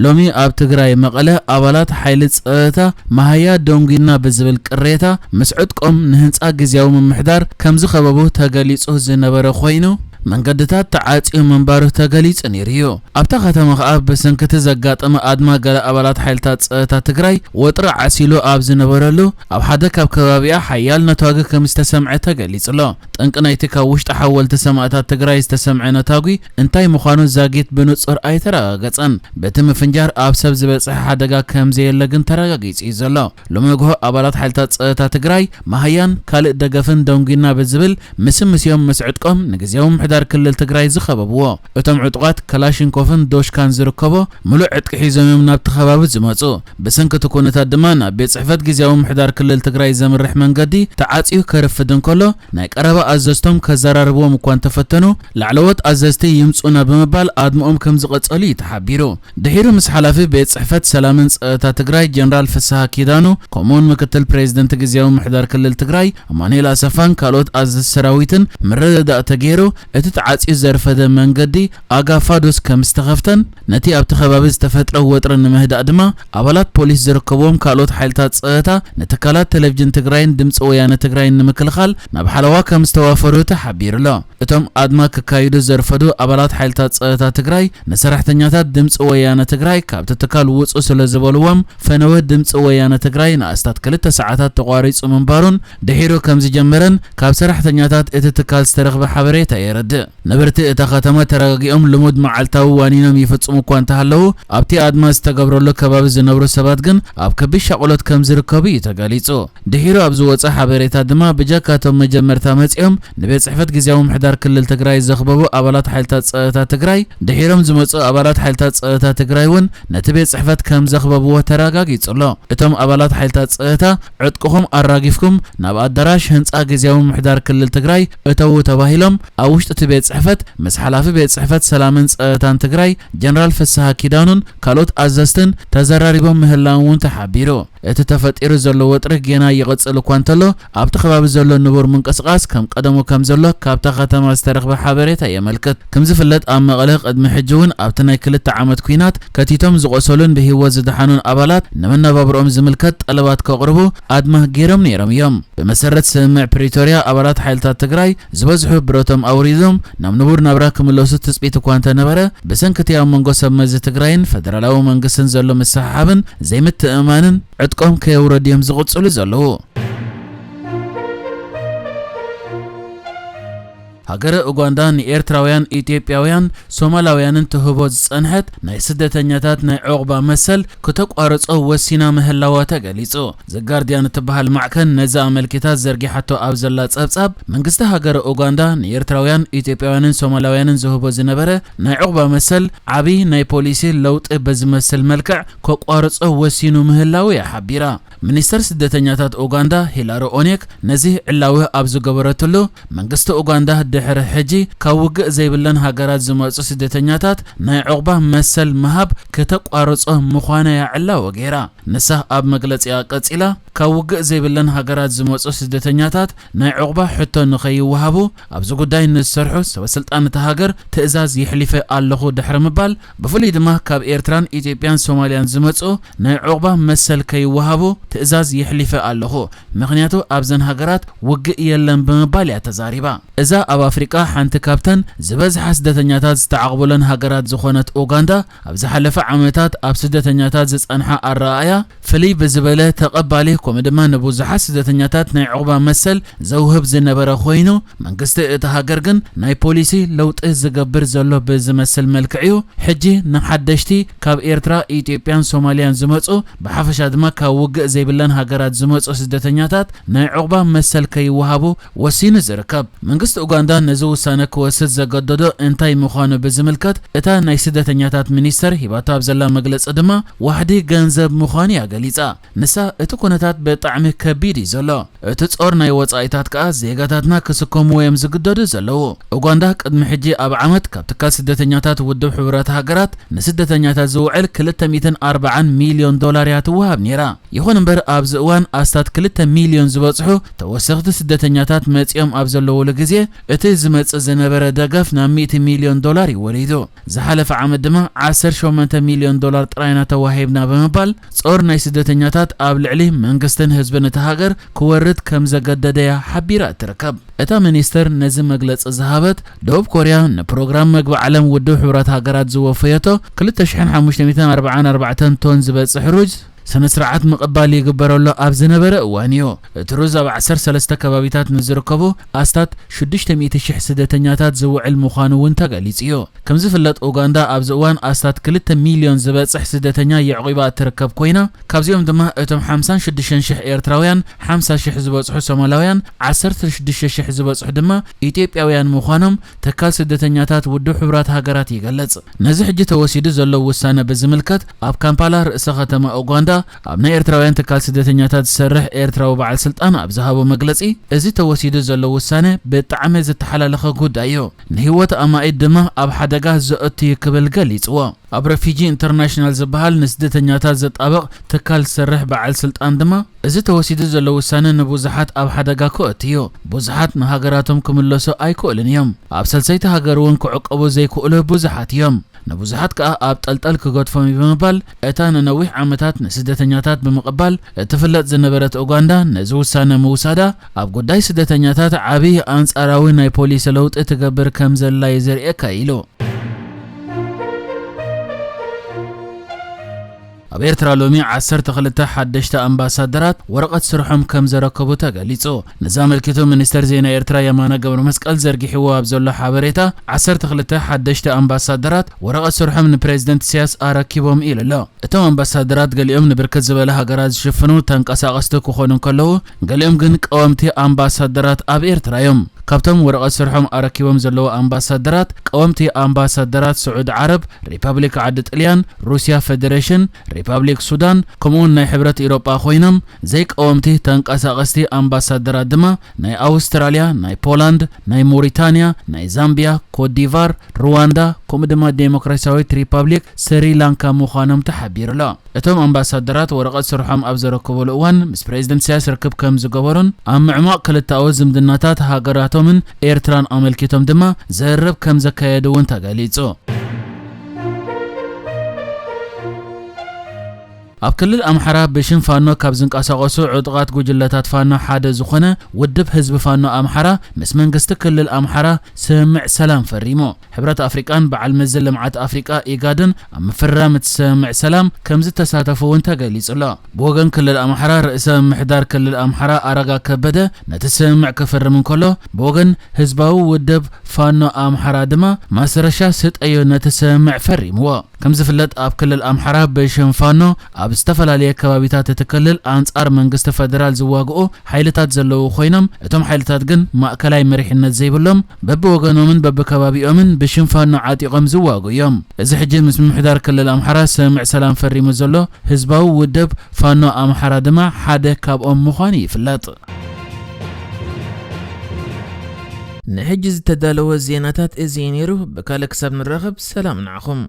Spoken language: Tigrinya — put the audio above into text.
ሎሚ ኣብ ትግራይ መቐለ ኣባላት ሓይሊ ጸጥታ መሃያ ደንጒና ብዝብል ቅሬታ ምስ ዕጥቆም ንህንጻ ግዝያዊ ምምሕዳር ከም ዝኸበቡ ተገሊጹ ዝነበረ ኮይኑ፣ መንገድታት ተዓጽዩ ምንባሩ ተገሊጹ ነይሩ እዩ። ኣብታ ከተማ ከኣ ብሰንኪ እቲ ዘጋጠመ ኣድማ ገለ ኣባላት ሓይልታት ጸጥታ ትግራይ ወጥሪ ዓሲሉ ኣብ ዝነበረሉ፣ ኣብ ሓደ ካብ ከባቢኣ ሓያል ነታጒ ከም ዝተሰምዐ ተገሊጹ ኣሎ። ጠንቂ ናይቲ ካብ ውሽጢ ሓወልቲ ሰማእታት ትግራይ ዝተሰምዐ ነታጒ እንታይ ምዃኑ ዛጊት ብንጹር ኣይተረጋገጸን። በቲ ምፍንጃር ኣብ ሰብ ዝበጽሐ ሓደጋ ከም ዘየለ ግን ተረጋጊጹ እዩ ዘሎ። ሎሚ ንግሆ ኣባላት ሓይልታት ጸጥታ ትግራይ መሃያን ካልእ ደገፍን ደንጒና ብዝብል ምስምስዮም ምስ ዕጥቆም ንግዝያዊ ምምሕዳር ክልል ትግራይ ዝኸበብዎ። እቶም ዕጡቓት ከላሽንኮፍን ዶሽካን ዝርከቦ ምሉእ ዕጥቂ ሒዞም እዮም ናብቲ ከባቢ ዝመጹ። ብሰንኪ እቲ ኩነታት ድማ ናብ ቤት ጽሕፈት ግዝያዊ ምምሕዳር ክልል ትግራይ ዘምርሕ መንገዲ ተዓጽዩ ከርፍድ እንከሎ፣ ናይ ቀረባ ኣዘዝቶም ከዘራርብዎም እኳ እንተፈተኑ፣ ላዕለዎት ኣዘዝቲ ይምጹና ብምባል ኣድምኦም ከም ዝቐጸሉ እዩ ተሓቢሩ። ድሒሩ ምስ ሓላፊ ቤት ጽሕፈት ሰላምን ጸጥታ ትግራይ ጀነራል ፍስሃ ኪዳኑ፣ ከምኡውን ምክትል ፕሬዚደንት ግዝያዊ ምምሕዳር ክልል ትግራይ ኣማኑኤል ኣሰፋን ካልኦት ኣዘዝቲ ሰራዊትን ምርድዳእ ተገይሩ፣ እቲ ተዓጽዩ ዘርፈደ መንገዲ ኣጋፋዶስ ከም ዝተኸፍተን፣ ነቲ ኣብቲ ከባቢ ዝተፈጥረ ወጥሪ ንምህዳእ ድማ ኣባላት ፖሊስ ዝርከብዎም ካልኦት ሓይልታት ጸጥታ ንትካላት ቴሌቪዥን ትግራይን ድምፂ ወያነ ትግራይን ንምክልኻል ናብ ሓለዋ ከም ዝተዋፈሩ ተሓቢሩ ኣሎ። እቶም ኣድማ ክካይዱ ዘርፈዱ ኣባላት ሓይልታት ጸጥታ ትግራይ ንሰራሕተኛታት ድምፂ ወያነ ትግራይ ካብቲ ትካል ውፁ ስለ ዝበልዎም፣ ፈነወ ድምፂ ወያነ ትግራይ ንኣስታት ክልተ ሰዓታት ተቋሪፁ ምንባሩን ድሒሩ ከም ዝጀመረን ካብ ሰራሕተኛታት እቲ ትካል ዝተረኽበ ሓበሬታ የረድእ። ነበርቲ እታ ከተማ ተረጋጊኦም ልሙድ መዓልታዊ ዋኒኖም ይፍጽሙ እኳ እንተሃለዉ፣ ኣብቲ ኣድማ ዝተገብረሉ ከባቢ ዝነብሩ ሰባት ግን ኣብ ከቢድ ሻቕሎት ከም ዝርከቡ እዩ ተገሊጹ። ድሒሩ ኣብ ዝወጸ ሓበሬታ ድማ፣ ብጀካ እቶም መጀመርታ መጺኦም ንቤት ጽሕፈት ግዝያዊ ምምሕዳር ክልል ትግራይ ዘኽበቡ ኣባላት ሓይልታት ጸጥታ ትግራይ፣ ድሒሮም ዝመጹ ኣባላት ሓይልታት ጸጥታ ትግራይ እውን ነቲ ቤት ጽሕፈት ከም ዘኽበብዎ ተረጋጊጹ ኣሎ። እቶም ኣባላት ሓይልታት ጸጥታ፣ ዕጥቅኹም ኣራጊፍኩም ናብ ኣዳራሽ ህንጻ ግዝያዊ ምምሕዳር ክልል ትግራይ እተዉ ተባሂሎም፣ ኣብ ውሽጢ እቲ ቤት ጽሕፈት ምስ ሓላፊ ቤት ጽሕፈት ሰላምን ጸጥታን ትግራይ ጀነራል ፍስሃ ኪዳኑን ካልኦት ኣዘዝትን ተዘራሪቦም ምህላዎም እውን ተሓቢሩ። እቲ ተፈጢሩ ዘሎ ወጥሪ ጌና ይቕጽል እኳ እንተሎ፣ ኣብቲ ከባቢ ዘሎ ንቡር ምንቅስቓስ ከም ቀደሙ ከም ዘሎ ካብታ ከተማ ዝተረኽበ ሓበሬታ የመልክት። ከም ዝፍለጥ፣ ኣብ መቐለ ቅድሚ ሕጂ እውን ኣብቲ ናይ ክልተ ዓመት ኲናት ከቲቶም ዝቖሰሉን ብህይወት ዝደሓኑን ኣባላት ንመነባብሮኦም ዝምልከት ጠለባት ከቕርቡ ኣድማ ገይሮም ነይሮም እዮም። ብመሰረት ስምምዕ ፕሪቶርያ፣ ኣባላት ሓይልታት ትግራይ ዝበዝሑ ብረቶም ኣውሪዶም ናብ ንቡር ናብራ ክምለሱ ትጽቢት እኳ እንተነበረ፣ ብሰንኪ እቲ ኣብ መንጎ ሰብ መዚ ትግራይን ፈደራላዊ መንግስትን ዘሎ ምስሕሓብን ዘይምትእምማንን ዕጥቆም ከየውረዱ እዮም ዝቕጽሉ ዘለዉ። ሃገረ ኡጋንዳ ንኤርትራውያን፣ ኢትዮጵያውያን፣ ሶማላውያንን ትህቦ ዝጸንሐት ናይ ስደተኛታት ናይ ዑቕባ መሰል ክተቋርጾ ወሲና ምህላዋ ተገሊጹ። ዘጋርዲያን እትበሃል ማዕከን ነዚ ኣመልኪታ ዘርጊሓቶ ኣብ ዘላ ጸብጻብ፣ መንግስቲ ሃገረ ኡጋንዳ ንኤርትራውያን፣ ኢትዮጵያውያንን ሶማላውያንን ዝህቦ ዝነበረ ናይ ዑቕባ መሰል ዓቢ ናይ ፖሊሲ ለውጢ በዝመስል መልክዕ ከቋርጾ ወሲኑ ምህላዉ እያ ሓቢራ። ሚኒስተር ስደተኛታት ኡጋንዳ ሂላሪ ኦኔክ ነዚ ዕላዊ ኣብ ዝገበረትሉ፣ መንግስቲ ኡጋንዳ ድሕሪ ሕጂ ካብ ውግእ ዘይብለን ሃገራት ዝመጹ ስደተኛታት ናይ ዑቕባ መሰል ምሃብ ከተቋርጾ ምዃና እያ ዕላዊ ገይራ። ንሳ ኣብ መግለጺኣ ቀጺላ፣ ካብ ውግእ ዘይብለን ሃገራት ዝመጹ ስደተኛታት ናይ ዑቕባ ሕቶ ንኸይወሃቡ ኣብዚ ጉዳይ ንዝሰርሑ ሰበስልጣን እታ ሃገር ትእዛዝ የሕሊፈ ኣለኹ ድሕሪ ምባል፣ ብፍሉይ ድማ ካብ ኤርትራን ኢትዮጵያን ሶማልያን ዝመጹ ናይ ዑቕባ መሰል ከይወሃቡ ትእዛዝ የሕሊፈ ኣለኹ፣ ምኽንያቱ ኣብዘን ሃገራት ውግእ የለን ብምባል እያ ተዛሪባ። እዛ ኣብ ኣፍሪቃ ሓንቲ ካብተን ዝበዝሓ ስደተኛታት ዝተዓቕቡለን ሃገራት ዝኾነት ኡጋንዳ፣ ኣብ ዝሓለፈ ዓመታት ኣብ ስደተኛታት ዝጸንሓ ኣረኣእያ ፍልይ ብዝበለ ተቐባሊ፣ ከምኡ ድማ ንብዙሓት ስደተኛታት ናይ ዑቕባ መሰል ዘውህብ ዝነበረ ኮይኑ፣ መንግስቲ እታ ሃገር ግን ናይ ፖሊሲ ለውጢ ዝገብር ዘሎ ብዝመስል መልክዕ እዩ። ሕጂ ንሓደሽቲ ካብ ኤርትራ፣ ኢትዮጵያን ሶማልያን ዝመጹ፣ ብሓፈሻ ድማ ካብ ውግእ ዘይብለን ሃገራት ዝመጹ ስደተኛታት ናይ ዑቕባ መሰል ከይወሃቡ ወሲኑ ዝርከብ። መንግስቲ ኡጋንዳ ነዚ ውሳነ ክወስድ ዘገደዶ እንታይ ምዃኑ ብዝምልከት፣ እታ ናይ ስደተኛታት ሚኒስተር ሂባቶ ኣብ ዘላ መግለጺ ድማ፣ ዋሕዲ ገንዘብ ምዃኑ እያ ገሊጻ። ንሳ፣ እቲ ኩነታት ብጣዕሚ ከቢድ እዩ ዘሎ። እቲ ጾር ናይ ወጻኢታት ከኣ ዜጋታትና ክስከምዎ እዮም ዝግደዱ ዘለዉ። ኡጋንዳ ቅድሚ ሕጂ ኣብ ዓመት ካብ ትካል ስደተኛታት ውድብ ሕቡራት ሃገራት ንስደተኛታት ዝውዕል ክልተ ሚእትን ኣርባዓን ሚልዮን ዶላር እያ ትወሃብ ነይራ። ይኹን እምበር፣ ኣብዚ እዋን ኣስታት ክልተ ሚልዮን ዝበጽሑ ተወሰኽቲ ስደተኛታት መጺኦም ኣብ ዘለዉሉ ግዜ፣ እቲ ዝመጽእ ዝነበረ ደገፍ ናብ ሚእቲ ሚልዮን ዶላር እዩ ወሪዱ። ዝሓለፈ ዓመት ድማ ዓሰርተ ሸሞንተ ሚልዮን ዶላር ጥራይና ተዋሂብና ብምባል፣ ጾር ናይ ስደተኛታት ኣብ ልዕሊ መንግስትን ህዝብን እታ ሃገር ክወርድ ከም ዘገደደያ ሓቢራ እትርከብ። እታ ሚኒስተር ነዚ መግለጺ ዝሃበት፣ ደቡብ ኮርያ ንፕሮግራም መግቢ ዓለም ውድብ ሕቡራት ሃገራት ዝወፈየቶ ክልተ ሽሕን ሓሙሽተ ሚእትን ኣርባዓን ኣርባዕተን ቶን ዝበጽሕ ሩዝ ስነ ስርዓት ምቕባል ይግበረሉ ኣብ ዝነበረ እዋን እዩ። እቲ ሩዝ ኣብ ዓሰርተ ሰለስተ ከባቢታት ንዝርከቡ ኣስታት ሽዱሽተ ሚእቲ ሽሕ ስደተኛታት ዝውዕል ምዃኑ እውን ተገሊጹ እዩ። ከም ዝፍለጥ፣ ኡጋንዳ ኣብዚ እዋን ኣስታት ክልተ ሚልዮን ዝበጽሕ ስደተኛ የዕቂባ እትርከብ ኮይና፣ ካብዚኦም ድማ እቶም ሓምሳን ሽዱሽተን ሽሕ ኤርትራውያን፣ ሓምሳ ሽሕ ዝበጽሑ ሶማላውያን፣ ዓሰርተ ሽዱሽተ ሽሕ ዝበጽሑ ድማ ኢትዮጵያውያን ምዃኖም ትካል ስደተኛታት ውድብ ሕቡራት ሃገራት ይገልጽ። ነዚ ሕጂ ተወሲዱ ዘሎ ውሳነ ብዝምልከት፣ ኣብ ካምፓላ ርእሰ ከተማ ኡጋንዳ ኣብ ናይ ኤርትራውያን ትካል ስደተኛታት ዝሰርሕ ኤርትራዊ በዓል ስልጣን ኣብ ዝሃቦ መግለጺ፣ እዚ ተወሲዱ ዘሎ ውሳነ ብጣዕሚ ዝተሓላለኸ ጉዳይ እዩ፣ ንህይወት ኣማኢት ድማ ኣብ ሓደጋ ዘእቱ እዩ ክብል ገሊጽዎ። ኣብ ረፊጂ ኢንተርናሽናል ዝበሃል ንስደተኛታት ዘጣብቕ ትካል ዝሰርሕ በዓል ስልጣን ድማ፣ እዚ ተወሲዱ ዘሎ ውሳነ ንብዙሓት ኣብ ሓደጋ ከእቱ እዩ፣ ብዙሓት ንሃገራቶም ክምለሱ ኣይክእሉን እዮም፣ ኣብ ሰልሰይቲ ሃገር እውን ክዕቀቡ ዘይክእሉ ብዙሓት እዮም፣ ንብዙሓት ከኣ ኣብ ጠልጠል ክገድፎም እዩ ብምባል፣ እታ ንነዊሕ ዓመታት ንስደተኛታት ብምቕባል እትፍለጥ ዝነበረት ኡጋንዳ፣ ነዚ ውሳነ ምውሳዳ ኣብ ጉዳይ ስደተኛታት ዓቢ ኣንጻራዊ ናይ ፖሊሲ ለውጢ ትገብር ከም ዘላ እዩ ዘርእየካ ኢሉ። ኣብ ኤርትራ ሎሚ ዓሰርተ ክልተ ሓደሽቲ ኣምባሳደራት ወረቐት ስርሖም ከም ዘረከቡ ተገሊጹ። ነዚ ኣመልኪቱ ሚኒስተር ዜና ኤርትራ የማነ ገብረ መስቀል ዘርጊሕዎ ኣብ ዘሎ ሓበሬታ፣ ዓሰርተ ክልተ ሓደሽቲ ኣምባሳደራት ወረቐት ስርሖም ንፕሬዝደንት ኢሳያስ ኣረኪቦም ኢሉ ኣሎ። እቶም ኣምባሳደራት ገሊኦም ንብርክት ዝበለ ሃገራት ዝሽፍኑ ተንቀሳቐስቲ ክኾኑ እንከለዉ፣ ገሊኦም ግን ቀወምቲ ኣምባሳደራት ኣብ ኤርትራ እዮም። ካብቶም ወረቐት ስርሖም ኣረኪቦም ዘለዉ ኣምባሳደራት፣ ቀወምቲ ኣምባሳደራት ስዑዲ ዓረብ፣ ሪፐብሊክ ዓዲ ጥልያን፣ ሩስያ ፌደሬሽን፣ ሪፐብሊክ ሱዳን፣ ከምኡውን ናይ ሕብረት ኢሮጳ ኮይኖም፣ ዘይቀወምቲ ተንቀሳቐስቲ ኣምባሳደራት ድማ ናይ ኣውስትራልያ፣ ናይ ፖላንድ፣ ናይ ሞሪታንያ፣ ናይ ዛምቢያ፣ ኮትዲቫር፣ ሩዋንዳ፣ ከምኡ ድማ ዴሞክራሲያዊት ሪፐብሊክ ስሪላንካ ምዃኖም ተሓቢሩ ኣሎ። እቶም ኣምባሳደራት ወረቐት ስርሖም ኣብ ዘረከቡሉ እዋን፣ ምስ ፕሬዝደንት ኢሳያስ ርክብ ከም ዝገበሩን ኣብ ምዕማቕ ክልተኣዊ ዝምድናታት ሃገራቶምን ኤርትራን ኣመልኪቶም ድማ ዘርብ ከም ዘካየዱ እውን ተገሊጹ። ኣብ ክልል ኣምሓራ ብሽም ፋኖ ካብ ዝንቀሳቐሱ ዕጡቓት ጉጅለታት ፋኖ ሓደ ዝኾነ ውድብ ህዝቢ ፋኖ ኣምሓራ፣ ምስ መንግስቲ ክልል ኣምሓራ ስምምዕ ሰላም ፈሪሙ። ሕብረት ኣፍሪቃን በዓል መዚ ልምዓት ኣፍሪቃ ኢጋድን ኣብ ምፍራም እቲ ስምምዕ ሰላም ከም ዝተሳተፉ እውን ተገሊጹ ኣሎ። ብወገን ክልል ኣምሓራ፣ ርእሰ ምምሕዳር ክልል ኣምሓራ ኣረጋ ከበደ ነቲ ስምምዕ ክፍርም እንከሎ፣ ብወገን ህዝባዊ ውድብ ፋኖ ኣምሓራ ድማ ማስረሻ ስጠዮ ነቲ ስምምዕ ፈሪምዎ። ከም ዝፍለጥ፣ ኣብ ክልል ኣምሓራ ብሽም ፋኖ ኣብ ዝተፈላለየ ከባቢታት እቲ ክልል ኣንጻር መንግስቲ ፈደራል ዝዋግኡ ሓይልታት ዘለዉ ኮይኖም፣ እቶም ሓይልታት ግን ማእከላይ መሪሕነት ዘይብሎም፣ በብወገኖምን በብከባቢኦምን ብሽም ፋኖ ዓጢቖም ዝዋጉ እዮም። እዚ ሕጂ ምስ ምምሕዳር ክልል ኣምሓራ ስምምዕ ሰላም ፈሪሙ ዘሎ ህዝባዊ ውድብ ፋኖ ኣምሓራ ድማ ሓደ ካብኦም ምዃኑ ይፍለጥ። ንሕጂ ዝተዳለወ ዜናታት እዚ እዩ ነይሩ። ብካልእ ክሳብ ንራኸብ፣ ሰላም ንዓኹም።